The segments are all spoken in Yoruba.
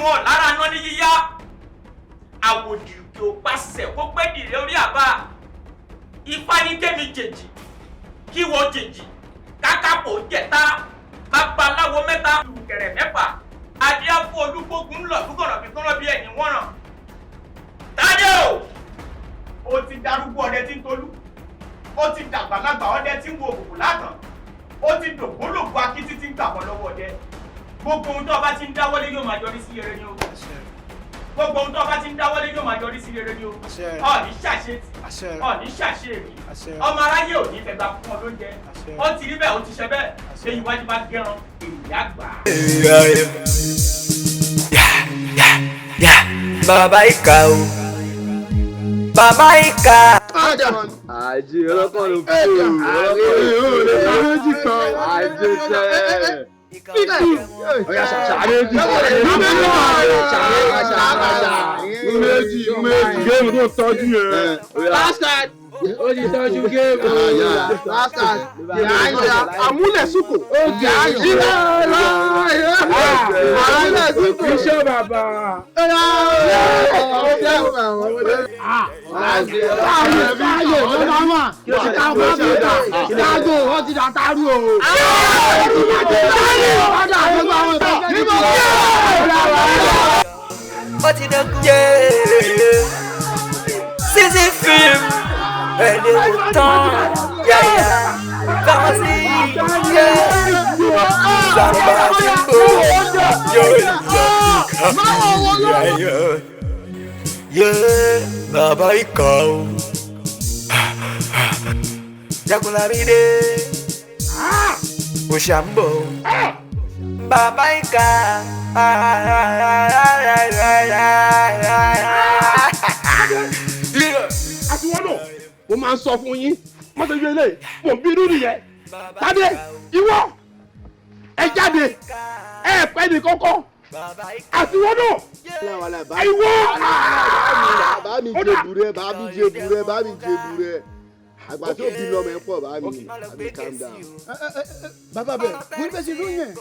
Wọn lára ná ní yíyá àwòdì òkè ò pàṣẹ kó pé dìrẹ́ orí àbá. Ifá ní kémi jèjì kí wọ́n jèjì kákápò jẹ̀ta, babaláwo mẹ́ta ìrùkẹ̀rẹ̀ mẹ́fà, adíá fún olúgbógun ńlọ lúgọ̀nà bí kọ́nà bí ẹ̀yìn wọ́n ràn. Tádé o, ó ti darúgbó ọdẹ tí ń tolú, ó ti dàgbàlagbà ọdẹ tí ń wo òkùnkùn látàn, ó ti dògbólògbò akítí tí ń gbàgbọ́ lọ́wọ́ ọdẹ. Gbogbo ohun tó o bá ti ń dáwọ́lé yóò máa yọrí sí rere ni o. Gbogbo ohun tó o bá ti ń dáwọ́lé yóò máa yọrí sí rere ni o. Ọ̀ní ṣàṣetì, ọ̀ní ṣàṣeyèmí, ọmọ aráyé ò ní fẹ́ gba fún ọ lóúnjẹ. Ó ti rí bẹ́ẹ̀, ó ti ṣe bẹ́ẹ̀. Ṣé iwájú bá gẹ́ran èyí á gbà á. Yeah, bàbá ìkà o, bàbá ìkà. Àjẹ ọlọ́kàn ló kú ọlọ́kàn ló Méjì kan. Àjẹ sẹ́. Ọ̀yà ṣàṣà méjì. Méjì méjì. Géèmù tó tọ́jú yẹn. Last card. Ó ti tọ́jú géèmù. Last card. Àmúlẹ̀sùkò. Àmúlẹ̀sùkò. Iṣẹ́ bàbá. Sáàyè sáàyè ló máa wà. Chicago Chicago wọ́n ti dàtàrú o. Sáàyè padà gbogbo àwọn ìtàn. Níbo ló Ó ti dẹ́kun. Season film ẹni wò tán yáyà káwọn sí yẹ sàmbà tí kò yóò yọ yẹ bàbá ìkà o. Jagunlabi dé, òṣà ń bọ̀ o. Bàbá ìkà. Àti wọn náà, mo máa ń sọ fún yín, mọ́tò yóò lè mò ń bínú nìyẹn. Tádé, ìwọ ẹ jáde, ẹ pẹ́ ní kọ́kọ́. Àti wọn náà, ìwọ. Bá mi jẹ búrẹ́, bá mi jẹ búrẹ́, bá mi jẹ búrẹ́. Àgbà tó bí lọ́mọ ẹ pọ̀, bá mi, àbí calm down. Bàbá bẹ̀, mo ní bẹ́ẹ̀ ṣe lóyún ẹ̀,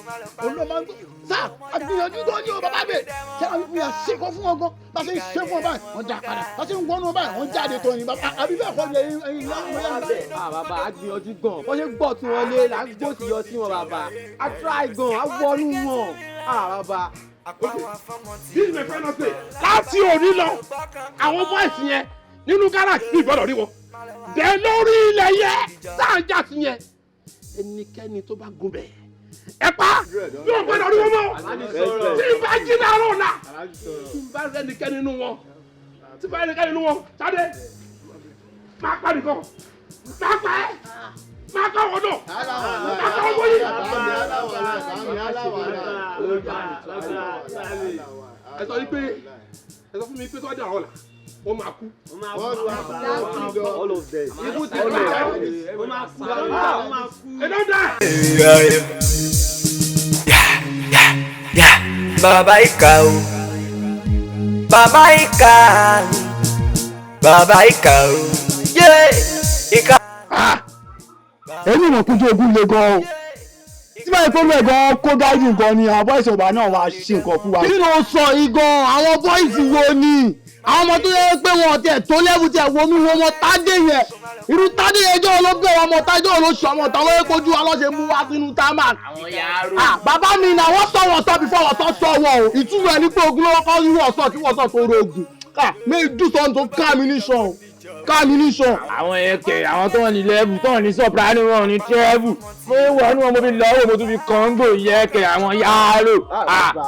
òun ló máa ń gbọ́. Sá, àgbìyànjú tó ní o, bàbá bẹ̀. Ṣé àwọn ìpínyà ṣe kọ́ fún ọgán? Bá ṣe ń ṣe fún ọ báyìí, wọ́n dá padà. Bá ṣe ń wọnú ọ báyìí, wọ́n jáde tó ní. Àbí bẹ́ẹ̀ kọ́ ni ẹyin lọ́wọ́. Ah bàbá, a gbìyànjú gan. Bó ṣe gbọ́ tí wọ́n lé là ń gbó tí yọ sí wọn bàbá. A try gan, a wọnú wọn. Ah bàbá. This is my final say. Láti òní lọ, àwọn boys yẹn nínú gáràjì ní ìgbọ́dọ̀ rí wọn. Dẹ lórí ilẹ̀ yẹ tá à ń jà sí yẹn. Ẹnikẹ́ni tó bá gun bẹ̀, ẹ pa, yóò gbọ́dọ̀ rí wọn mọ́. Tí n bá jí láàárọ̀ ọ̀la, tí n bá rẹ́nikẹ́ni nínú wọn, tí n bá rẹ́nikẹ́ni nínú wọn, Tádé, máa pa nìkan, máa pa ẹ́, máa pa wọn náà, máa pa wọn yìí. Ẹ sọ wípé, ẹ sọ fún mi pé tó bá dé àwọn ọ̀la, wọ́n máa kú. All of them. Ikú ti pa ẹ́. Ẹ don't die. Yeah, bàbá ìkà o, bàbá ìkà, bàbá ìkà o, yeah, ìkà. Èmi mọ̀ kújú ogun le gan o. Tí báyìí kó lóye gan kó dájú nǹkan ni àwọn boys ọba náà wàá ṣe nǹkan fún wa. Kí ló sọ yìí gan? Àwọn boys wo ni? Àwọn ọmọ tó yẹ pé wọn tiẹ̀ tó lẹ́bù tiẹ̀ wọnú wọn mọ Tádé yẹn. Irú Tádé yẹn jọ́ ló bẹ̀rẹ̀ ọmọ Tádé ló sọ ọmọ táwọn yẹn kojú wa lọ́sẹ̀ mú wá sínú tarmac. Ah bàbá mi náà wọ́n sọ wọ́n sọ before wọ́n sọ sọ wọ́n o. Ìtumọ̀ ẹ̀ ní pé ogun lọ́wọ́ kọ́ rí wọ́n sọ kí wọ́n sọ tó rogun. Ah may do something to calm me nation. Calm me nation. Àwọn yẹn kẹ̀, àwọn tó wọ́n ní lẹ́bù, tó wọ́n ní soprano, wọ́n ní treble. Mo ń wọ inú wọn, mo fi lọ́wọ́, mo tún fi kọ́ńgò yẹn kẹ̀, àwọn yàrá. Ah bàbá,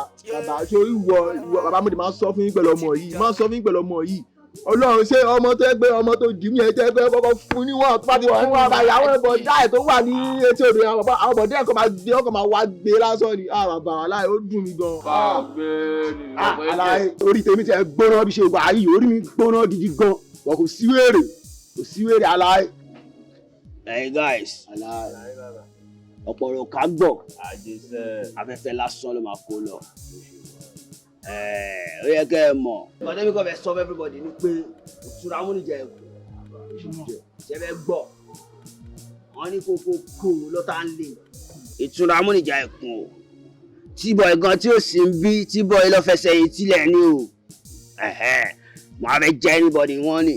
ṣé ìwọ ìwọ bàbá mo dé máa ń sọ fún yín pẹ̀lú ọmọ yìí, máa ń sọ fún yín pẹ̀lú ọmọ yìí. Ọlọ́run ṣé ọmọ tó yẹ pé ọmọ tó dì mí ẹ jẹ́ pé kọ́kọ́ fún níwọ̀n tó bá ti fún wa báyìí, àwọn bọ̀dá ẹ̀ tó wà ní etí odò yẹn, àwọn bọ̀dá ẹ̀ kọ́ máa gbé ọkọ̀ máa wá gbé lásán ni. Ah bàbá, aláì ó dùn mí gan. Ah aláì orí tèmi ti ẹ̀ gbóná bí ṣe wà yìí, orí mi gbóná gidi gan. Wọ́n kò sí wèrè, kò sí wèrè aláì. Hey guys, ọ̀pọ̀ ọ̀rọ̀ ká gbọ́, afẹ́fẹ́ lásán ló máa kó lọ. Ó yẹ kẹ́ ẹ mọ̀. Ọ̀dẹ́ mi kàn fẹ́ sọ fún everybody ni pé ìtura amúnijẹ ẹ̀kọ́ ṣe fẹ́ gbọ́. Wọ́n ní kókó kó lọ́tà ń lè. Ìtura amúnijẹ ẹ̀kún o. T-boy gan tí ó sì ń bí T-boy lọ fẹsẹ̀ yìí tilẹ̀ ni o. Mo á fẹ́ jẹ́ anybody wọ́n ni.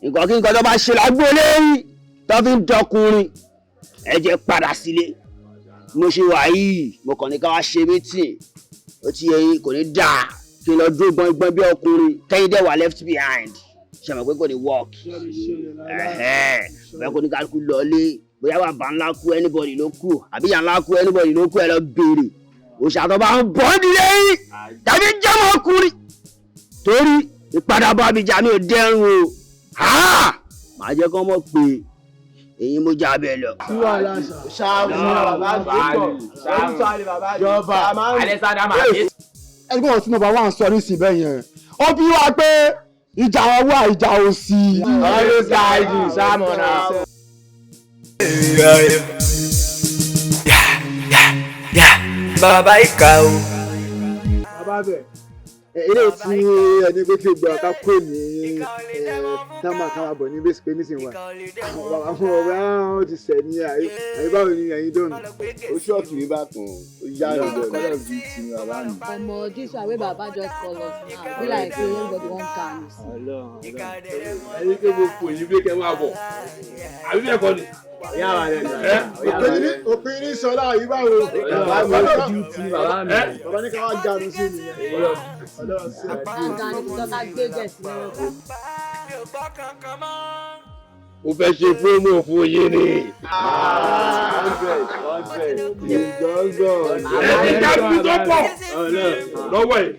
Nǹkan kí nǹkan tó bá ṣe lágbóolé yìí tó fi ń dọkùnrin, ẹ jẹ́ padà sílé. Mo ṣe wà yìí, mo kàn ní ká wá ṣe meeting. Ó ti yẹ yín, kò ní dáa kí n lọ dúró gbọ̀ngbọ̀n bí ọkùnrin kẹ́yìn dẹ̀ wà left behind. Ṣe mọ̀ pé kò ní work. Bẹ́ẹ̀ kò ní kálukú lọlé, bóyá bàbá ńlá kú anybody ló kú, àbí ìyá ńlá kú anybody ló kú, ẹ lọ béèrè. Òòṣà tó bá ń bọ́ nílé yìí tàbí jẹ́mọ̀ ọkùnrin. Torí ìpadàbọ̀ Abidjan mi ò dẹ́rùn o. Màá jẹ́ kọ́ mọ̀ pé èyí mo já abẹ lọ. Ẹgbẹ́ ọ̀tún nọ́mbà wà ń sọ nísìnyí bẹ́ẹ̀ yẹn, ó bí wá pé ìjà ọwọ́ ìjà òsì. Always guide you, Samona. Bàbá ìkà o. Bàbá bẹ̀ ilé tí ẹni pé kí gbọ́ ká kó ní táwọn àkàwà bọ̀ ní bẹ́sẹ̀ pé nísìnyí wà bàbá fún ọ̀rẹ́ àwọn ti sẹ̀ ní ayé báwo ni ẹ̀yin dọ̀nù. Ó ṣọ́ọ̀kì mi bá kan, ó yá mi lọ. Call of Duty ni bàbá mi. Omo, this one wey Baba just call us now, be like say everybody wan calm. Ẹni pé mo pè yín pé kẹ́ máa bọ̀, àbí bẹ́ẹ̀ kọ́ ni? Òpin ní sọlá yìí báwo. Bàbá mi Bàbá ní ká wá ganu sí nìyẹn. Mo fẹ́ ṣe fóònù fún yín ni. Ẹni jáde tó pọ̀ lọ́wọ́ ẹ̀.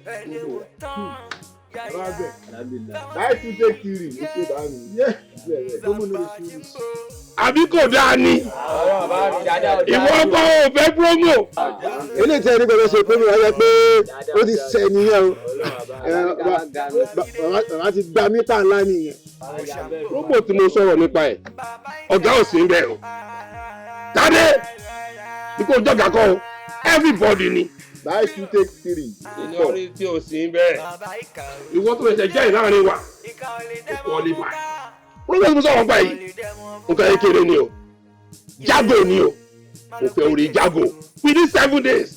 Láì tún ṣe kiri, ó ṣe bá mi. Àbí kò dáa ni? Ìwọ ọkọ ò fẹ́ promo. Eléyìí tí ẹni gbọ́dọ̀ ṣe promo wáyé pé ó ti sẹ̀ nìyẹn o. Bàbá ti gba mítà ńlá nìyẹn. Promo tí mo sọ̀rọ̀ nípa ẹ̀, ọ̀gá ò sí ń bẹ̀ o. Tádé, bí kò jọ̀gà kọ́ o, everybody ni. Buy two take three. Ìnáwó tí o sì ń bẹ́ẹ̀. Ìwọ tó fẹsẹ̀ jẹ́ ìláàrin wa, o qualify. Promo tí mo sọ̀rọ̀ nípa yìí, nǹkan kékeré ni o, jágò ni o, mo fẹ́ orí jágò within 7 days.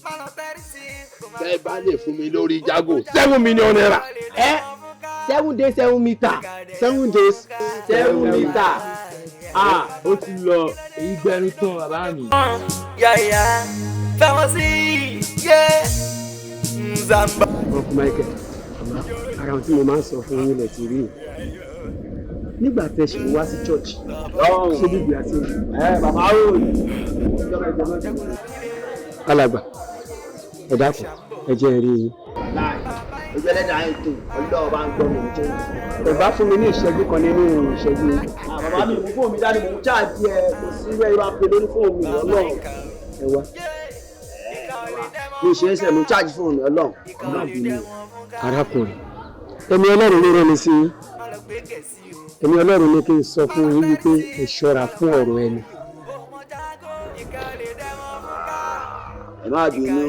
Bẹ́ẹ̀ bá lè fún mi lórí jágò ₦7 million. 7 days 7 meter. 7 days 7 meter. Ah, ó ti lọ èyí gbẹnu tán bàbá mi. Uncle Michael, ara ohun tí mo máa ń sọ fún yín lẹ ti rí i nígbà tẹ́ ṣe wá sí church, ṣé bíbí àti Bàbá rò yìí. Alàgbà, ẹ dákun, ẹ jẹ́ ẹ rí yín. Ojú ẹlẹ́dàá yìí tó, Ọlọ́run bá ń gbọ́ mi jẹ́. Ẹ bá fún mi ní ìṣẹ́jú kan nínú ìṣẹ́jú yín. Bàbá mi, mú fóònù mi dání, mò ń ṣáàjì ẹ, kò sí irú ẹ bá pe lórí fóònù mi Ọlọ́run. Ẹ wá. Mi ṣe é sẹ́, mo ṣáàjì fóònù mi Ọlọ́run. Ẹ má bínú arákùnrin, ẹ̀mí Ọlọ́run ló rán mi sí yín. Ẹ̀mí Ọlọ́run ní kí n sọ fún yín wípé ẹ ṣọ́ra fún ọ̀rọ̀ ẹnu. Ẹ má bínú,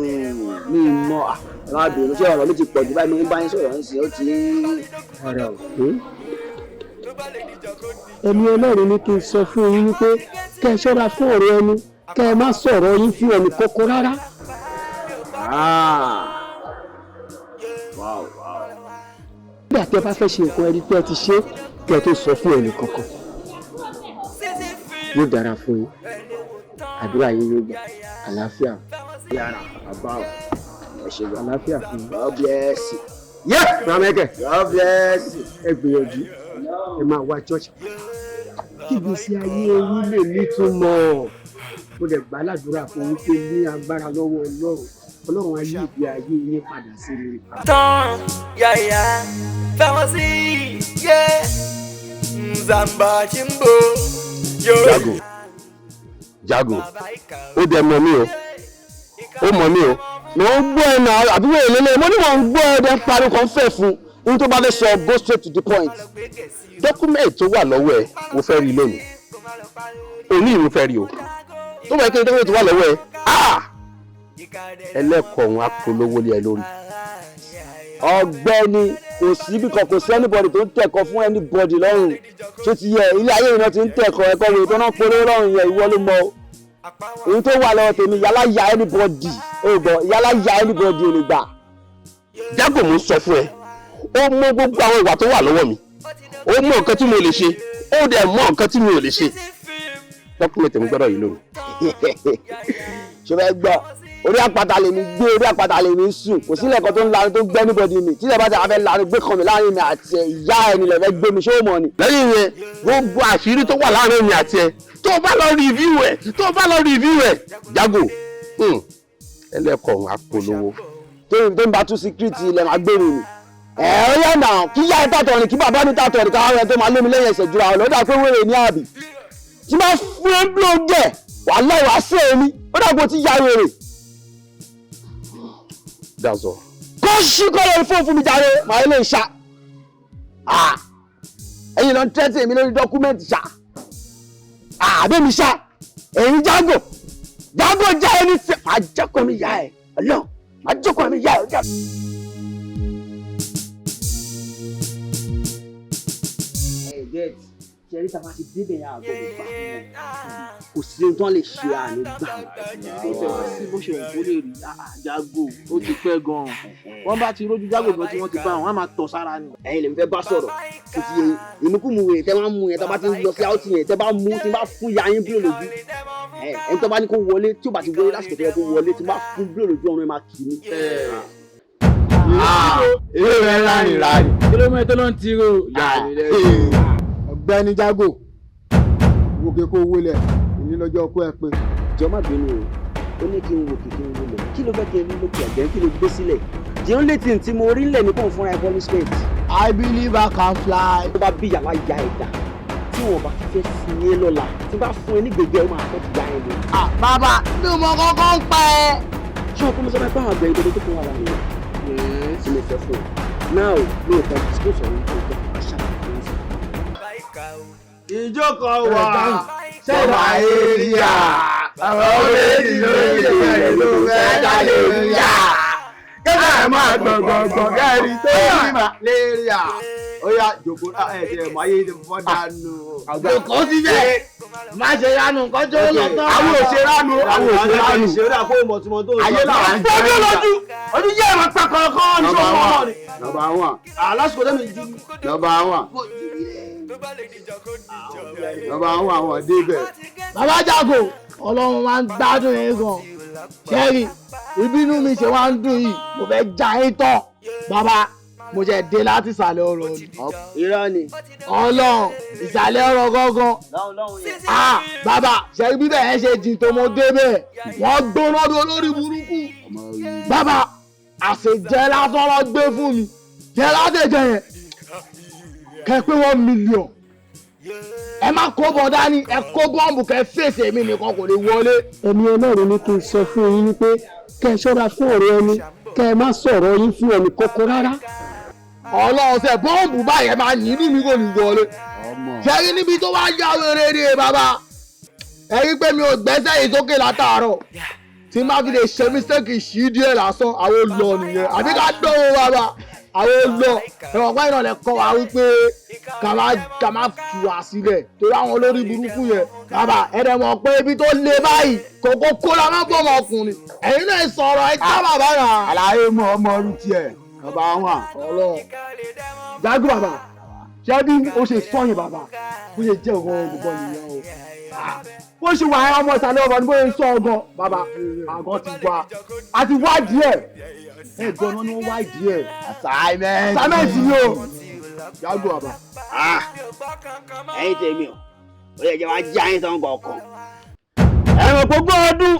mi mọ̀, ẹ má bínú, ṣé ọ̀rọ̀ mi ti pọ̀ jù báyìí? Mo ń bá yín sọ̀rọ̀ ń sìn, ó ti ń. Ara ò pé. Ẹ̀mí Ọlọ́run ní kí n sọ fún yín wípé kẹ́ ẹ ṣọ́ra fún ọ̀rọ̀ ẹnu, kẹ́ ẹ má sọ̀rọ̀ yín fún ẹnì kọ́kọ́ rárá. Nígbà tí ẹ bá fẹ́ ṣe nǹkan, ẹ rí pé ẹ ti ṣe kẹ́ ẹ tó sọ fún ẹnì kankan. Yóò dára fún yín, àdúrà yín yóò gbà, àlàáfíà. Yàrá bàbá o, ẹ ṣe gan. Àlàáfíà fún yín. God bless you. Yẹ Ramẹ́kẹ̀. God bless you. Ẹ gbìyànjú, ẹ máa wá church kí gbèsè ayé yín lè nítumọ̀. Mo lè gbà ládùúrà fún yín pé ní agbára lọ́wọ́ Ọlọ́run, Ọlọ́run á yí ìgbé ayé yín padà sí rere. Tán yàyà fẹ́wọ́n sí yé Nzamba Chimbo. Jago, Jago, ó dẹ mọ̀ mí o, ó mọ̀ mí o. Mo ń gbọ́ ẹ náà, àbúrò ìlélẹ̀, mo ní mò ń gbọ́ ẹ dẹ́ pariwo kan fẹ́ fún un tó bá fẹ́ sọ, go straight to the point. Document tó wà lọ́wọ́ ẹ, mo fẹ́ rí lónìí. Òní mo fẹ́ rí o. Tó bá yẹ kí ni document tó wà lọ́wọ́ ẹ, ẹlẹ́kọ̀ọ́ òun á polówó lé ẹ lórí. Ọ̀gbẹ́ni, kò síbi kan, kò sí anybody tó ń tẹ̀kọ́ fún anybody lọ́rùn. Ṣé ti yẹ ilé ayé ìran ti ń tẹ̀kọ́ ẹ̀kọ́ wèrè tó náà polówó lọ́rùn yẹn? Ìwọ ló mọ o. Ohun tó wà lọ́wọ́ tèmi yálà ya anybody ó gbọ́ yálà ya anybody ò lè gbà. Jágò mo ń sọ fún ẹ, ó mọ gbogbo àwọn ìwà tó wà lọ́wọ́ mi, ó mọ nǹkan tí mo lè ṣe, ó dẹ̀ mọ nǹkan tí mi ò lè ṣe. Document mi gbọ́dọ̀ yìí lónìí. Ṣé fẹ́ gbọ́? Orí àpáta lèmi gbé, orí àpáta lèmi sùn, kò sílẹ̀ kan tó ń lanu tó gbẹ́ anybody mi. Tí ìjọba ti àfẹ́ lanu gbé kan mi láàrin mi àti ìyá ẹni lẹ̀ fẹ́ gbé mi, ṣé ó mọ̀ ni? Lẹ́yìn yẹn, gbogbo àṣírí tó wà láàrin mi àti ẹ, tó o bá lọ review ẹ, tó o bá lọ review ẹ, Jágò, ẹlẹ́kọ̀ọ́ apolówó. Tó ń bá tú síkírìtì ilẹ̀ máa gbé mi ni. Ẹ ó yẹ nà kí yá ẹ tàtọ̀ ni kí bàbá mi tàtọ̀ ni káwọn ẹ tó máa lé mi lẹ́yìn ẹsẹ̀ jura ọ̀lọ́dà pé wèrè ní àbí. Tí máa fún ẹ bló gẹ̀, wàhálà ìwà sí èmi, ó dàgbò tí ya wèrè. That's all. Kó ṣí kọ́ lórí fóònù fún mi jàre, màá lè ṣá. Ẹ̀yin lọ ń tẹ́tí èmi lórí dọ́kúmẹ́ǹtì ṣá. Àbẹ́ mi ṣá, ẹ̀yin Jágò, Jágò já ẹni tí màá jẹ́kọ̀ọ́ mi yá ẹ̀, ọlọ́run, màá jẹ́kọ̀ọ́ mi yá ẹ̀ ọjà. Ẹ gẹ́t, ṣe rí tàbá ti débẹ̀ yẹn àgọ́ gbà fún wọn. Kò sí ohun tó lè ṣe àní gbà. Kò tẹ̀ wá sí bó ṣe òun kó lè rí Jágò, ó ti pẹ́ gan-an. Wọ́n bá ti rójú Jágò gan tí wọ́n ti bá wọn, wọ́n á máa tọ̀ sára ni. Ẹ̀yin lèmi fẹ́ bá sọ̀rọ̀, kò ti yẹ ìmúkùmù wèrè tẹ́ máa ń mú yẹn, tẹ́ bá ti ń lọ sí áùtì yẹn, tẹ́ bá mú tí bá fún ya yín bílò lójú. Ẹni tó bá ní kó wọlé, tí ó bá ti wọlé lásìkò tó yẹ kó wọlé, tí bá fún bílò lójú ọ̀run ẹ máa kì í ní. Eré rẹ̀ rárìn rárìn. Kí ló mú ẹ tó ló ń tiro? Ọ̀gbẹ́ni Jágò, wòkè kó wọlé òní lọ́jọ́ ọkọ ẹ pé. Jọ má bínú o, ó ní kí n wòkè kí n wọlé, kí ló fẹ́ kí n rí lókè àjẹ́, kí ló gbé sílẹ̀? The only thing tí mo rí lẹ̀ ní kò ń fúnra ẹ punishment. I believe I can fly. Tó bá bí yàrá ya ẹ̀dá tí wọn bá ti fẹ́ sin yín lọ́la, tí bá fún ẹ ní gbègbè ẹ máa fẹ́ ti ya ẹ lọ. Bàbá mi ò mọ kọ́kọ́ ń pa ẹ. Ṣé o kọ́ mi sọ pé àwọn àgbẹ̀ ìdodo tó kún wà láàrin rẹ̀ tí mo fẹ́ fún ẹ? Now mi ò fẹ́ disclose ọ̀rọ̀ nípa àṣà àti Ìjókòó wà sọ́mà èrìà, àwọn méjì lórí ìfẹ́ ló fẹ́ dá lóríyà. Kẹ́kẹ́ ẹ̀ máa gbọ̀ngbọ̀ngbọ̀n kẹ́rin tó ní màlẹ́ríà. Ó yá jòkó ẹ̀ tẹ̀ mọ́ ayé ti fọ́ dànù. Jòkó síbẹ̀, má ṣe ránu kọjọ́ lọ tán. Àwọn ò ṣe ránu, àwọn ò ṣe ránu. Ṣé ó dà kó mọ̀ tí mo tó ń sọ? Ayé làwọn ń Ojú lójú, ojú yẹ́ ẹ̀rọ pa kọ̀ọ̀kan ní sọ́kọ̀ ọmọ ni. Nọmba one. Lásìkò tẹ́mi ju. Nọmba one. Nọmba one àwọn débẹ̀. Bàbá Jágò, Ọlọ́run máa ń gbádùn yín gan. Ṣẹ́rí, ìbínú mi ṣe wá ń dùn yìí, mo fẹ́ já yín tọ̀. Bàbá, mo ṣe dé láti ìsàlẹ̀ ọ̀rọ̀ ni. Irọ́ ni. Ọlọ́run, ìsàlẹ̀ ọ̀rọ̀ gángan. Bàbá, ṣẹ́rí bíbẹ̀ yẹn ṣe jìn tó mo débẹ̀. Wọ́n gbóná dún olórí burúkú. Bàbá, àṣejẹ lásán lọ gbé fún mi. Jẹ́ látẹ̀jẹ̀ yẹn. Kẹ pé 1 million. Ẹ má kó bọ̀ dání, ẹ kó bọ́ǹbù kẹ fèsì èmi nìkan kò lè wọlé. Ẹ̀mí Ọlọ́run ní kí n sọ fún yín wípé kẹ́ ẹ ṣọ́ra fún ọ̀rọ̀ ẹni, kẹ́ ẹ má sọ̀rọ̀ yín fún ẹnì kọ́kọ́ rárá. Ọlọ́run ṣe bọ́ǹbù báyẹn máa yín inú mi kò ní wọlé. Ṣé rí níbi tó wá yá wéré ni bàbá? Ẹ rí pé mi ò gbẹ́sẹ̀ yìí sókè látàárọ̀. Tí má fi lè ṣe mistake ṣí díẹ̀ lásán, àwọn ò lọ nìyẹn. Àbí ká dánwò bàbá, àwọn ò lọ. Ẹ̀wọ̀n pẹ́ ìrànlẹ́ kọ́ wa wípé ká má tù wá sílẹ̀ torí àwọn olórí burúkú yẹn. Bàbá ẹ̀rẹ̀ mọ̀ pé ibi tó le báyìí kòkó kó la má bọ̀ ọmọkùnrin. Ẹ̀yin náà sọ̀rọ̀ ẹ já bàbá rà. Àlàyé mọ ọmọ ọdún tiẹ̀, nọmba one. Ọlọ́run. Jágò bàbá, ṣé bí o ṣe sọ yẹn bàbá, bó ṣe jẹ́ ògan olùkọ́ nìyẹn o. Bó ṣe wà ẹ́ ọmọ ìsàlẹ̀ ọ̀rọ̀ ni bó ṣe sọ ọgàn bàbá, àgọ́ ti wá. A ti wá díẹ̀. Ẹ gan-an ni wọ́n wá díẹ̀. Assignment. Assignment ni o. Jágò bàbá. Ẹ̀yin tèmi o, ó yẹ kí wàá já yín tán kọ̀ọ̀kan. Ẹ̀rọ gbogbo ọdún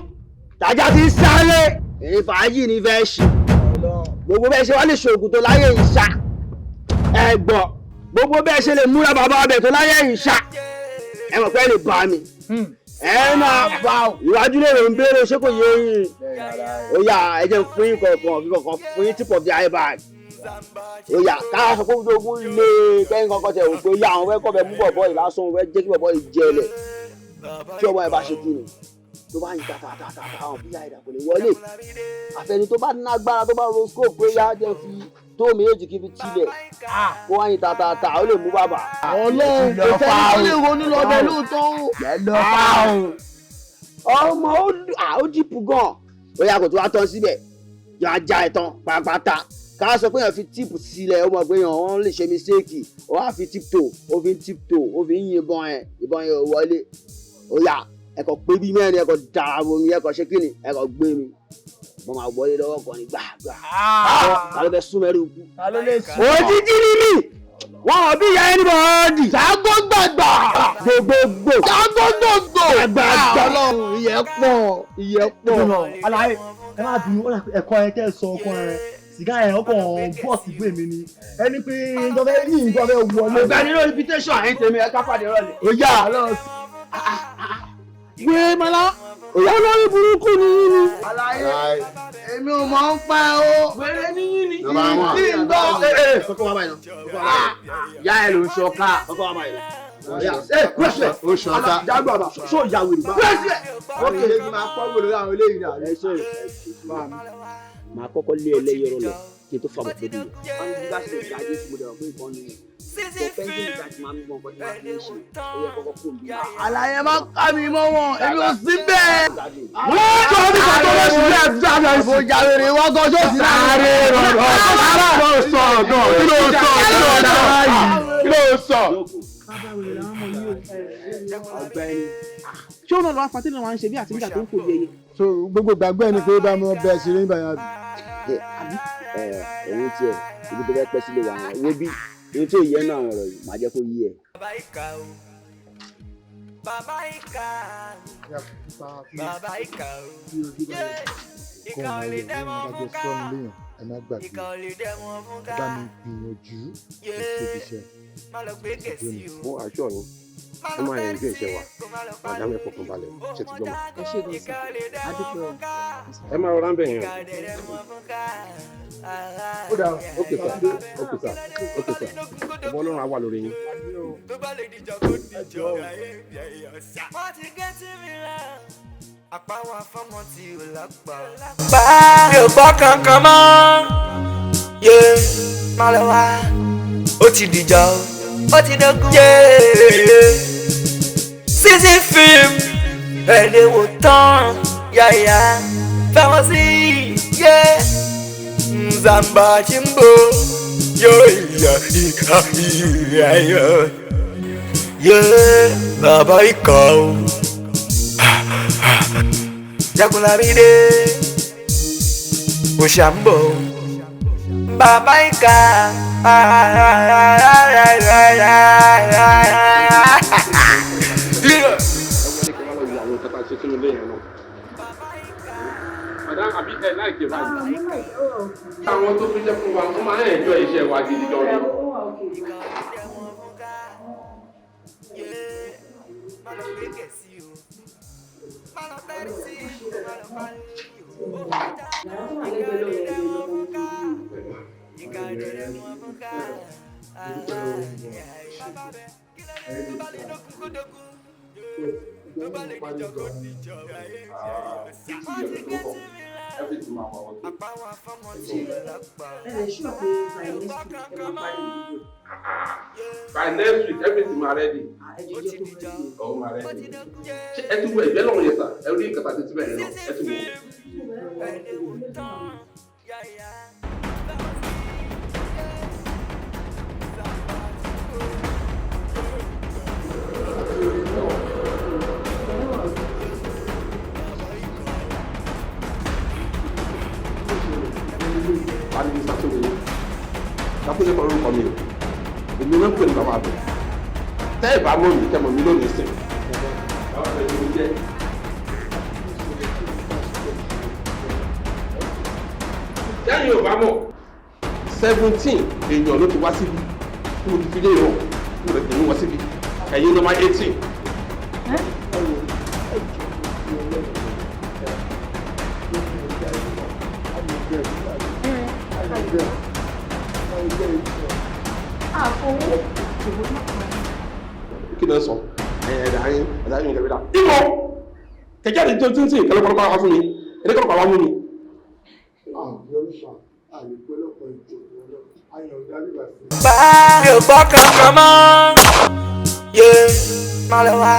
tàjà ti sáré. Èyí fàájì ni fẹ́ ṣe. Gbogbo bẹ́ẹ̀ ṣe wá lè ṣoògùn tó láyé ìṣá. Ẹ gbọ́, gbogbo bẹ́ẹ̀ ṣe lè múra bàbá ọbẹ̀ tó láyé ìṣá. Ẹ mọ̀ pé ẹ lè bá mi. Ẹ máa bá ìwájú lè rò ń béèrè ṣé kò yé yín. Ó yá ẹ jẹ́ fún yín kọ̀ọ̀kan fi kọ̀ọ̀kan fún yín tip of the eye bag. Ó yá káwá sọ pé ogun lè kẹ́yìn kankan tẹ̀ wò pé ó yá àwọn fẹ́ kọ́ bẹ mú bọ̀bọ̀ yìí lásán fẹ́ jẹ́ kí bọ̀bọ̀ yìí jẹlẹ̀. Tí ọmọ ẹ bá ṣe kí ni tó bá yin tàtàtàtà àwọn bíyà ìdà kò lè wọlé. Àfẹni tó bá nágbára tó bá ro scope pé yá jẹ́ fi tó méjì kí fi tilẹ̀ kó wá yin tàtàtà ó lè mú bàbà. Ọlọ́run kò sẹ́ni tó lè ronú lọ bẹ̀ lóòótọ́ o. Lọ fà o. Ọmọ ó dìpù gan. Ó yà kò tó wá tán síbẹ̀. Yọ ajá ẹ̀ tán pàápàá. Ká sọ pé èèyàn fi tíìpù sílẹ̀, ó mọ̀ pé èèyàn wọ́n lè ṣe mistake. Ó wá fi tíìpù tó, ó fi ń tíìpù tó, ó fi ń yìnbọn ẹ̀, ìbọn yẹn ò wọlé. Ó yá ẹ̀kọ́ pé bí mẹ́rin ẹ̀kọ́ dára bomi ẹ̀kọ́ ṣé kíni ẹ̀kọ́ gbé mi. Mo máa wọlé lọ́wọ́ kan ní gbàgbà. Ta ló fẹ́ sún mẹ́rin kú? Òjijì ni mí! Wọ́n ò bí ìyá ẹni bọ́ọ̀dì. Ṣàgó gbàgbà. Gbogbogbò. Ṣàgó gbogbo. Gbàgbà. Ọlọ́run ìyẹn pọ̀ ìyẹn pọ̀. Aláyé ẹ má bínú ẹ̀kọ́ ẹ tẹ́ sọ ọkọ ẹ sìgá ẹ̀ ọkọ̀ bọ́ọ̀sì gbé mi ni ẹni pé ìjọba ní ìjọba wọlé. Ọ̀gbẹ́ni lórí invitation ẹ̀yin tèmi ẹ ká pàdé rọ̀lẹ́. Ó yá. Gbé mọ́lá olórí burúkú ni yín ni. Aláyé èmi ò mọ̀ ń pẹ́ o. Wèrè ni yín ni. Kí n gbọ́. Kọ́kọ́ wá báyìí náà. Yá ẹ ló ń ṣọká. Kọ́kọ́ wá báyìí náà. Ẹ kúrẹ́sì. Ó ṣọká. Jágbó àbá ṣó ìyá wèrè. Kúrẹ́sì. Ókè ṣé kí n máa pọ́ wèrè àwọn eléyìí náà. Ẹ ṣe màá kọ́kọ́ lé ẹlẹ́yọrọ lọ kí n tó fàbọ̀ pé dùn. Wọ́n ní bí bá ṣe lè dájú sí mo dẹ̀ wọ́n pé nǹkan ni bọ̀ pẹ́ńtì nígbà tí màá mú nǹkan tí màá fi ń ṣe ó yẹ kọ́kọ́ kó mi. Àlàyé máa ń ká mi mọ́ wọn, èmi ò sí bẹ́ẹ̀. Wọ́n tó ní kò tó lọ sí ilé ẹ̀dá àti Mo jàwèrè wọ́n gan ṣó sí Sáré rọ̀rọ̀ kí ló sọ gan kí ló sọ kí ló sọ kí ló sọ. Ọ̀gbẹ́ni. Ṣé òun náà lọ́wọ́ fatí náà wá ń ṣe bí àti nígbà tó ń fò bí ẹyẹ? So gbogbo gbàgbọ́ ẹni pé bá mi bẹ ṣeré nígbà yẹn àbí. Ẹ òun tiẹ̀ ibi tó fẹ́ pẹ́ sílé wa wo bí ohun tí ò yẹ náà àwọn ọ̀rọ̀ yìí màá jẹ́ kó yí ẹ. Bàbá ìkà o. Bàbá ìkà. Bàbá ìkà o. Ìkà ò lè dẹ́mọ̀ fún ká. Ẹ má gbàgbé Ìkà ò lè dẹ́mọ̀ fún ká. ẹ bá mi gbìyànjú ìṣèbíṣẹ́ Má lọ gbé gẹ̀ẹ́sì o. Mo àṣọ yín ó máa yẹn ju ìṣe wa madam ẹ fọkàn balẹ̀ ṣe ti gbọ́ mọ́. Ẹ ṣe gan sir, adúpẹ́ o. Ẹ máa rọra ń bẹ̀ yẹn o. Ó dà Ok sir, ok sir, ok sir, ọ̀bọ Ọlọ́run á wà lórí yín. Tó bá lè dìjọ kó dìjọ. Wọ́n ti gé tí mi rà. Àpá wa fọ́mọ tí ò lápá. Mi ò gbọ́ kankan mọ́. Yé má lọ wá. Ó ti dìjà o. Ó ti dógún. Yé season film ẹ lè wò tán yáyà fẹ́wọ́n sí yé Nzamba chimbo yóò yà ìhà ìhà yọ yé bàbá ìkà o Jagunlabi dé òṣàmbò bàbá ìkà. Ẹ wọlé kí wọ́n lọ wo àwọn nǹkan tá a ṣe sínú ilé yẹn náà. Madam àbí ẹ láìpẹ́ báyìí. Àwọn tó fi jẹ́ fún wa wọ́n máa ń ẹ̀jọ́ iṣẹ́ wa gidi gan ni. Ẹ lè ṣú pé by next week ẹ máa parí ìdìbò. By next week everything ma ready. Ẹ jẹ́ jẹ́ kó ready. Ọ̀ ma ready. Ṣé ẹ ti wo ẹ̀gbẹ́ lọ́wọ́ yẹn sà? Ẹ rí nǹkan tàbí síbẹ̀ yẹn náà. Ẹ ti wo. Ta ni Sátúndé yìí? Sátúndé kọ́ lórúkọ mi o. Èmi ló ń pè ní bàbá mi. Tẹ́ ẹ̀ bá mọ̀ mí, tẹ́ mọ̀ mí lónìí sìn. Bàbá mi ni mo jẹ́. Tẹ́yìn ò bá mọ̀, 17 èèyàn ló ti wá síbi tí mo ti fi lé hàn tí mo lè tẹ̀lé wọn síbi. Ẹ̀yin ló máa 18. Kí ló ń sọ? Ẹ̀dá yín ẹ̀dá yín ìjọba. Ìmọ̀ kẹ̀kẹ́ àti tó ń sìn kẹlẹ́kọ̀ọ́kọ́ wá fún mi ẹ̀dẹ́kọ̀ọ́kọ́ wá mú mi. Mi ò gbọ́ kankan mọ́. Yé má lọ wá.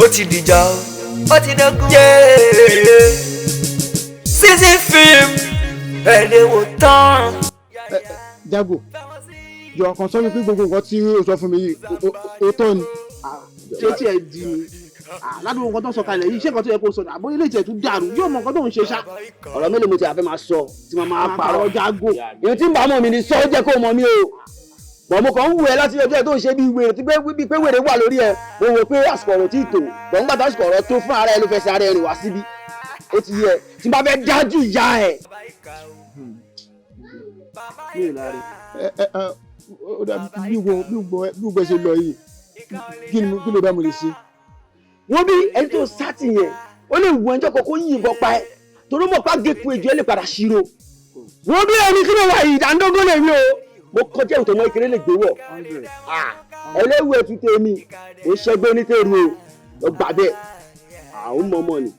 Ó ti dìjà o. Ó ti dógún. Sisi fíìmù ẹ̀ lè wò tán. Jago, yọ kan sọ mi pé gbogbo nǹkan tí o sọ fún mi yìí o tọ́ ni. Ṣé tí ẹ di ni ládùúgbò nǹkan tó ń sọ kalẹ̀ yìí, ṣé nǹkan tó yẹ kó sọ àbó ilé ìtẹ̀ tún dàrú yóò mọ nǹkan tó ń ṣe ṣá. Ọ̀rọ̀ mélòó mo ti àfẹ́ máa sọ tí mo máa parọ́? Jago. Èyí tí ń bá mọ̀ mi ni sọ, ó jẹ́ kó mọ̀ mí o. Bọ̀ mo kàn ń wù ẹ́ láti ọjọ́ tó ń ṣe bí wèrè tí bí pé wèrè wà lórí ẹ. Mo wò pé àsìkò ọ̀rọ̀ tí ì tò. Bọ̀ ńgbà tásìkò ọ̀rọ̀ tó fún ara ẹ ló fẹ́ ṣe ara ẹ rìn wá síbí. Ó ti yẹ tí n bá fẹ́ dájú ìyá ẹ. Bí wo ṣe lọ yìí, kí ló bá mo lè ṣe? Wọ́n bí ẹni tó sátì yẹn, ó lè wù ẹjọ́ kan kó yìnbọn pa ẹ́, torí mọ̀ pa gẹ́kù ejò ẹ lè padà ṣírò. Wọ́n bí ẹni kí ló wà yìí, ìdándógó lè rí o. Mo kọjá ìtọ́ mọ́ ìkéré lè gbé wọ̀. Ẹlẹ́wù ẹ̀tú tèmi, ó ṣẹ́gbẹ́ onítẹ̀rù o, lọ gbà bẹ́ẹ̀, àwọn mọ̀mọ́ ni.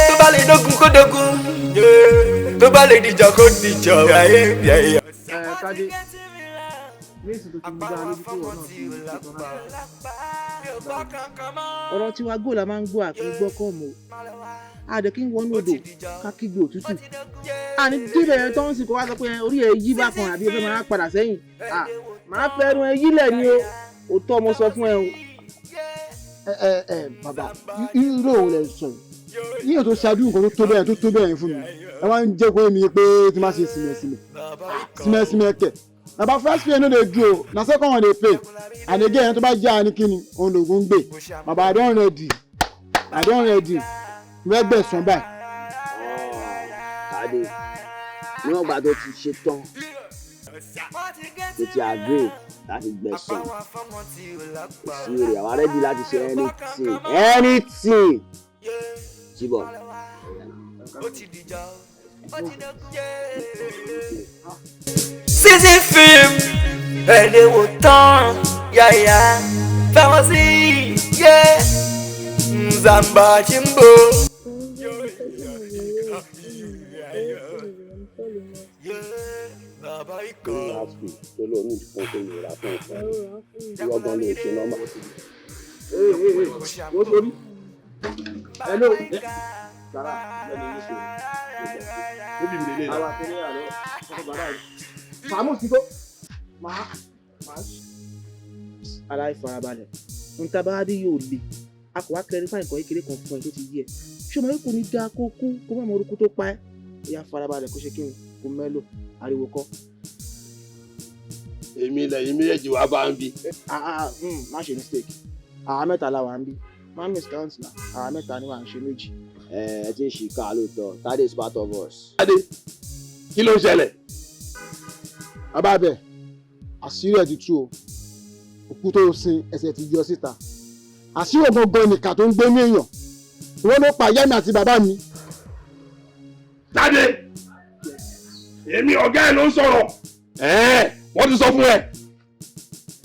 Tó bá lè dógun kó dógun, tó bá lè dìjà kó dìjà. Ẹ Tádé, ní èsì tó ti mú dáa lójú pé ìwọ náà ti ṣetán láti ọ̀rọ̀ tiwa gbò la máa ń gbọ́ àti gbọ́ kọ́ mọ́ àdè kí n wọnú odò ká kígbe òtútù àní débẹ̀ yẹn tó ń sìn kó wá sọ pé orí ẹ yí bákan àbí o fẹ́ máa padà sẹ́yìn, máa fẹ́ ẹnu ẹ yílẹ̀ ni o, òótọ́ mo sọ fún ẹ o. Ẹ ẹ ẹ bàbá, irú òun lẹ sọ yìí, yíyan tó ṣáájú nǹkan tó tó bẹ́ẹ̀ tó tó bẹ́ẹ̀ fún mi, ẹ wá ń jẹ́ kó mi pé tí má ṣe sìmẹ̀sìmẹ̀ sìmẹ̀sìmẹ̀ kẹ̀. Bàbá, first play no dey do o, na second one dey play, and again ẹni tó bá jẹ́ àní kíni òun lògùn ń gbè. Bàbá, I don ready, I don ready, mo fẹ́ gbẹ̀sán báyìí. Tádé, níwọ̀n ìgbà tó ti ṣe tán, tó ti agree láti gbẹ̀sán, kò sí èrè, àwa ready láti ṣe anything, anything. Jíbọ̀. Sisi fíìmù ẹ̀ lè wò tán, yáyà fẹ́wọ́n sí yé Nzamba Chimbo. Last week tó lóun ní ìfún tó lè rà fún ìfún ìwọ gan ló ṣe nọ́mbà. Wọ́n sori. Hello. Fàámù sí kó. Màá. Aláìfarabalẹ̀, ntabadi yóò le, a kò wá clarify nǹkan kékeré kan fún ẹ tó ti yé ẹ. Ṣé o máa kò ní dáa kó kú kó má mọ orúkú tó pa ẹ́? Ó yá, farabalẹ̀, kó ṣe kí ni kó mẹ́lò ariwo kọ́. Èmi lẹ́yìn méjèèjì wá bá ń bí. Má ṣe mistake, àwa mẹ́ta la wà ń bí, má miscount na, àwa mẹ́ta ni wà ń ṣe méjì. Ẹ ẹ ti ń ṣì ká lóòótọ́, Tádé is part of us. Tádé, kí ló ń ṣẹlẹ̀? Bàbá bẹ̀, àṣírí ẹ̀ ti tú o, òkú tó sin ẹsẹ̀ ti yọ síta, àṣírí gangan nìkà tó ń gbé ní èèyàn, ìwọ ló pa ìyá mi àti bàbá mi. Tádé, èmi ọ̀gá ẹ̀ ló ń sọ̀rọ̀. Wọ́n ti sọ fún ẹ,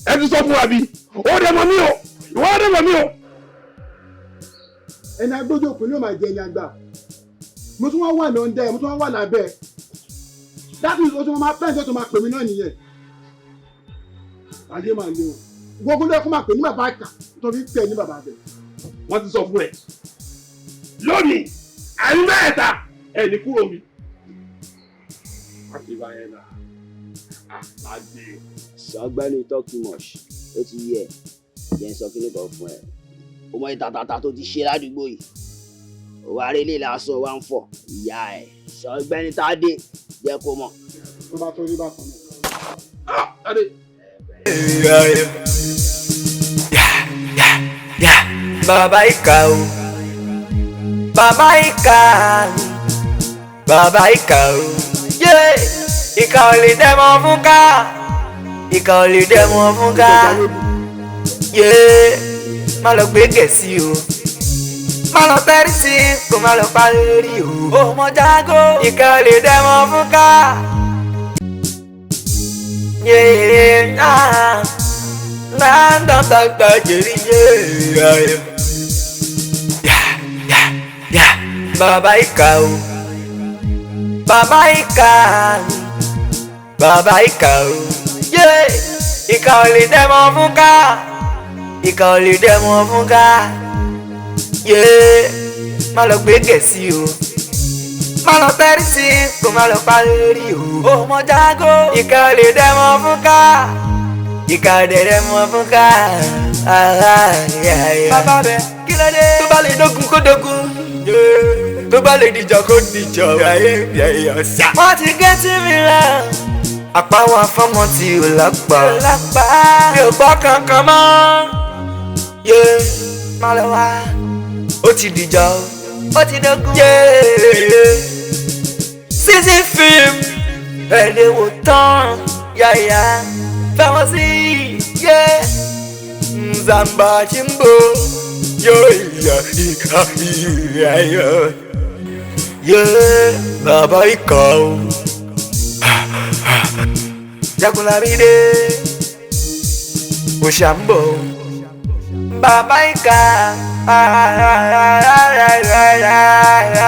ẹ ti sọ fún wa bí ó dẹ̀ mọ̀ mí o, ìwọ dẹ̀ mọ̀ mí o. Ẹni agbójú òkú ni ó máa jẹ ẹni àgbà, mo tún wá wà lọ́ndẹ̀, mo tún wá wà lábẹ́, that is o tún máa pẹ́ǹsì, o tún máa pè mí náà nìyẹn. Ayé máa le o, gbogbo ló kó máa pè ní bàbá àkà tó fi pè ní bàbá bẹ̀. Wọ́n ti sọ fún ẹ lónìí, àyín mẹ́ta ẹ̀ ní kúrò mi. Má ṣe báyẹn náà, àtàdé. Sọgbẹ́ni, talk too much, ó ti yẹ jẹ́ ń sọ kíní kan fún ẹ. O mọ ìtàtàtà tó ti ṣe ládùúgbò yìí, òwò arélé lásán wa ń fọ ìyá ẹ. Sọgbẹ́ni Tádé, jẹ́ kó mọ̀. Tó bá tó rí bákan náà. Tádé. Bàbá ìkà o, bàbá ìkà, bàbá ìkà o, ìkà ò lè dẹ́mọ̀ fún ká, ìkà ò lè dẹ́mọ̀ fún ká, má lọ gbé gẹ̀ẹ́sì o, má lọ tẹ́rí sí, kó má lọ parí lórí o, ó mọ jágó, ìkà ò lè dẹ́mọ̀ fún ká. Bàbá ìkà o, bàbá ìkà, bàbá ìkà o, ìkà ò lè dẹ́mọ̀ fún ká, ìkà ò lè dẹ́mọ̀ fún ká, Má lọ gbé gẹ̀ẹ́sì o, má lọ tẹ́rí sí i, kó má lọ parí o. Ó mọ jágó. Ìka lè dẹ́mọ fún ká, ìka lè dẹ́mọ fún ká. Bàbá bẹ kí ló dé? Tó bá lè dógun kó dógun, tó bá lè dìjà kó dìjà. Wọ́n ti gé tí mi rà. Àpá wa fọ́mọ tí ò lápá. Mi ò gbọ́ kankan mọ́. Má lọ wá. Ó ti dìjà o, ó ti dógún. Sisi fíìmù ẹ̀ lè wò tán yáyà fẹ́wọ́n sí yé Nzamba chimbo yóò yà ìka ìyà yọ yé bàbá ìkà o. Jagunlabi dé, òṣà ń bọ̀, bàbá ìkà.